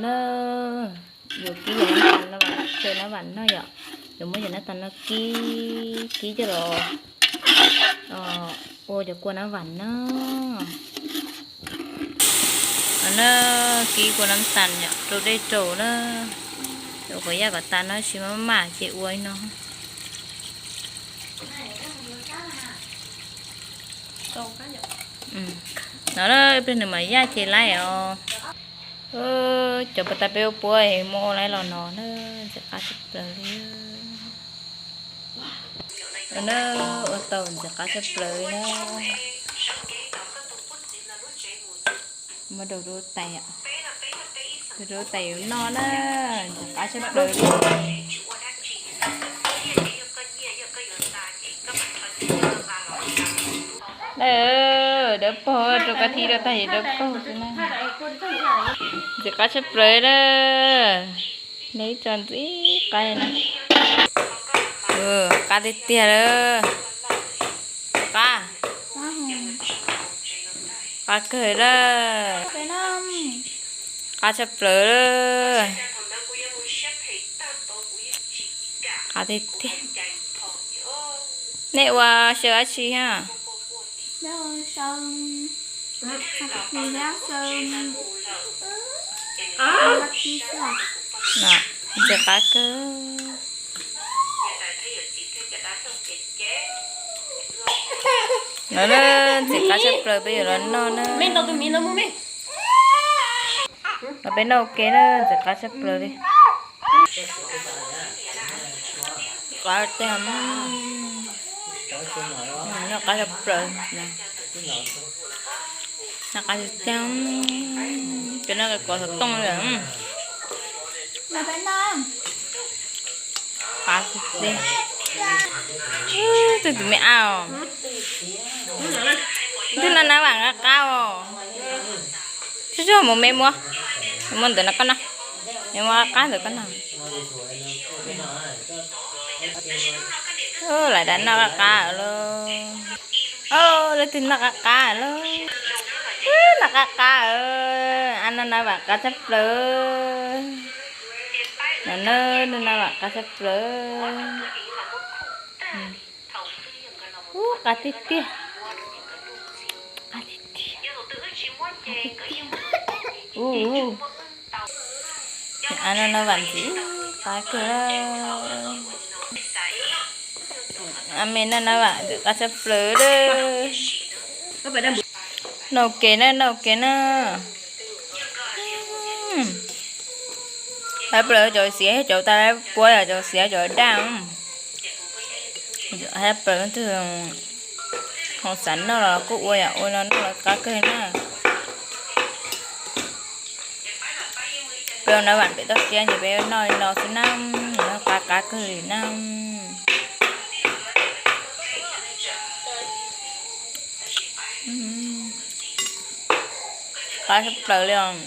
Na, yuav kib cov nab tas no, cov nab vam no yom. Yuav muab cov nab tas no kib kib coj los ua cov kua nab vam na. Na, kib kua nab tas yom, rau dej rau na. Ua kom yaj kom tas no tsis maj mam ces ua li no. No ib pliag nws mam yaj ces laib os. Cov pas tas peb ua puab es muab ua laib los no na, ntxim qab tshaj plaws li. Na, ua tau ntxim qab tshaj plaws li na. Muab rau rau tais, rau tais yuav noj na, ntxim qab tshaj plaws li. Na, dawb paug, rau koj thib rau tag es dawb paug xwb na. Ntxim qab tshaj plaws na. Neb tso ntxim qab na. Qab tiag tiag lawm. Qab, qab kawg lawm. Qab tshaj plaws lawm. Qab tiag tiag. Nej ua xyaw dab tsi ha? Ntxim qab kawg. No na, ntxim qab tshaj plaws, peb yuav los noj na. Los peb noj ua ke na, ntxim qab tshaj plaws li. Qab tiag, noj qab tshaj plaws. Noj qab tiag tiag, peb noj qe kuav xov tooj li. Qab tiag tiag. Twb tus me ab os. Twb noj nab vam qab qab os. Tsis tsis mus me muab, muab ntawm no koj noj, me muab qab qab ntawm koj noj. Lawv dab noj qab qab lawm. Leej twg noj qab qab lawm? Noj qab qab. Ab, noj nab vam qab tshaj plaws. No na, noj nab vam qab tshaj plaws. Ub, qab tiag tiag. Qab tiag tiag. Ub, ub. Ab, noj nab vam ntxim qab kawg. Ab, me noj nab vam ntxim qab tshaj plaws li. Noj ua ke na, noj ua ke na. Qab plaws cov xiav cov tas puab yom, cov xiav cov daj. Qab plaws twg ho xav noj los kuj ua yom, ua no noj los qab kawg na. Peb ua nab vam pem toj siab ces peb noj li no xwb na, noj qab qab kawg li na. Qab tshaj plaws li os.